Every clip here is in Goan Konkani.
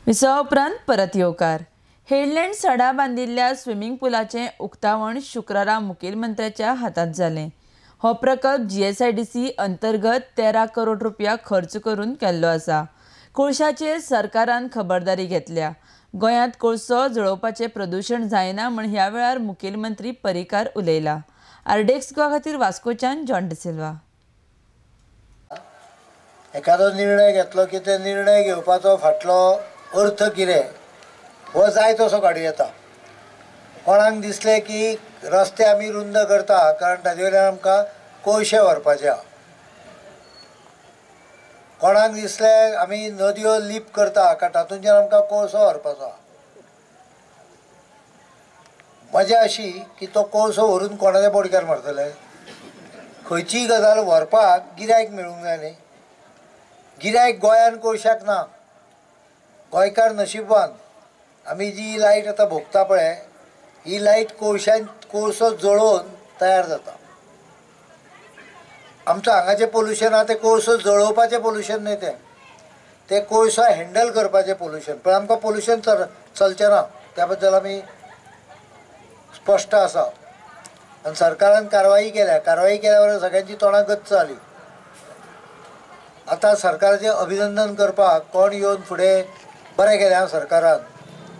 विसवा उपरांत परत येवकार. हेडलँड सडा बांदिल्ल्या स्विमींग पुलाचें उक्तावण शुक्रारा मुखेलमंत्र्याच्या हातांत जालें. हो प्रकल्प जीएसआयडीसी अंतर्गत 13 करोड रुपया खर्च करून केल्लो आसा. कोळशाचेर सरकारान खबरदारी घेतल्या. गोंयांत कोळसो जळोवपाचें प्रदुशण जायना म्हूण ह्या वेळार मुखेलमंत्री पर्रीकार उलयला. आरडीएक्स गोवा खातीर वास्कोच्यान जॉन डिसिल्वा. एखादो निर्णय घेतलो की ते निर्णय घेवपाचो फाटलो अर्थ कितें हो जाय तसो काडूं येता. कोणाक दिसलें की रस्ते आमी रुंद करता कारण ताजे वयल्यान आमकां कोळशे व्हरपाचे आहा. कोणाक दिसलें आमी नदयो लीप करता कारण तातूंतल्यान आमकां कोळसो व्हरपाचो आहा. मजा अशी की तो कोळसो व्हरून कोणाच्या बोडक्यार मारतले. खंयचीय गजाल व्हरपाक गिरायक मेळूंक जाय न्ही. गिरायक गोंयान कोळशाक ना. गोंयकार नशिबवान. आमी जी लायट आतां भोगता पळय ही लायट कोळशान कोळसो जळोवन तयार जाता. आमचो हांगाचें पोल्युशन आहा तें कोळसो जळोवपाचें पोल्युशन न्हय, तें तें कोळसो हँडल करपाचें पोल्युशन. पण आमकां पोल्युशन चलचें ना त्या बद्दल आमी स्पश्ट आसा. आनी सरकारान कारवाई केल्या. कारवाई केल्या बरोबर सगळ्यांची तोंडां गच्च जाली. आतां सरकाराचें अभिनंदन करपाक कोण येवन फुडें बरें केलें आं सरकारान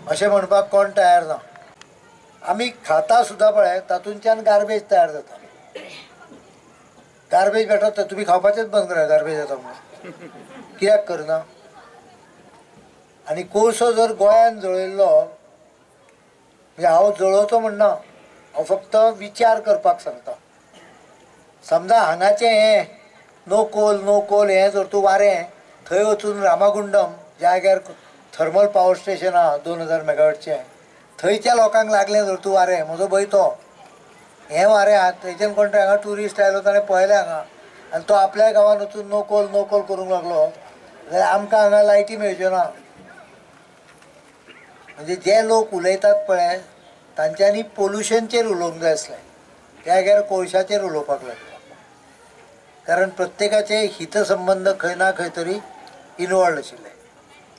अशें म्हणपाक कोण तयार ना. आमी खाता सुद्दां पळय तातूंतल्यान गार्बेज तयार जाता. गार्बेज भेटत तुमी खावपाचेंच बंद करा गार्बेज जाता म्हणून कित्याक करना. आनी कोळसो जर गोंयान जळयल्लो म्हणजे हांव जळोवचो म्हणना, हांव फक्त विचार करपाक सांगता. समजा हांगाचें हें नो कोल नो कोल हें जर तूं वारें थंय वचून रामागुंडम ज्या जाग्यार थर्मल पावर स्टेशन आहा 2000 मेगावॉटचें थंयच्या लोकांक लागलें जर तूं वारें, म्हजो भंय तो हें वारें आहा थंयच्यान कोण तरी हांगा ट्युरिस्ट आयलो ताणें पळयलें हांगा आनी तो आपल्या गांवांत वचून नो कोल नो कोल करूंक लागलो जाल्यार आमकां हांगा लायटी मेळच्यो ना. म्हणजे जे लोक उलयतात पळय तांच्यांनी पोल्युशनचेर उलोवंक जाय आसलें, त्या जाग्यार कोळशाचेर उलोवपाक लागले. कारण प्रत्येकाचे हितसंबंद खंय ना खंय तरी इनवॉल्ड आशिल्ले.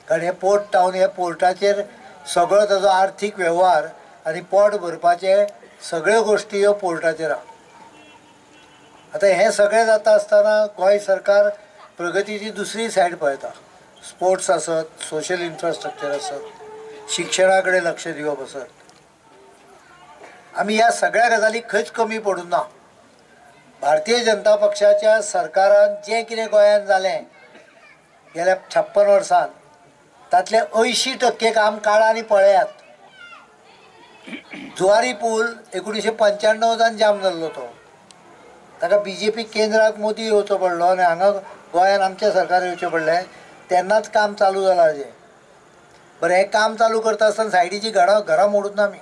कारण हें पोर्ट टावन ह्या पोर्टाचेर सगळो ताजो आर्थीक वेव्हार आनी पोट भरपाचे सगळ्यो गोश्टी ह्यो पोर्टाचेर आहा. आतां हें सगळें जाता आसतना गोंय सरकार प्रगतीची दुसरी सायड पळयता. स्पोर्ट्स आसत, सोशल इन्फ्रास्ट्रक्चर आसत, शिक्षणा कडेन लक्ष दिवप आसत, आमी ह्या सगळ्या गजालीक खंयच कमी पडूंक ना. भारतीय जनता पक्षाच्या सरकारान जें कितें गोंयांत जालें गेल्या 56 वर्सांत तातलें 80% काम काडा आनी पळयात. जुवारी पूल 1995 जाम जाल्लो तो, ताका बीजेपी केंद्राक मोदी येवचो पडलो आनी हांगा गोंयांत आमचें सरकार येवचें पडलें तेन्नाच काम चालू जालां. जें बरें हें काम चालू करता आसतना सायडीचीं घरां मोडूंक ना आमी.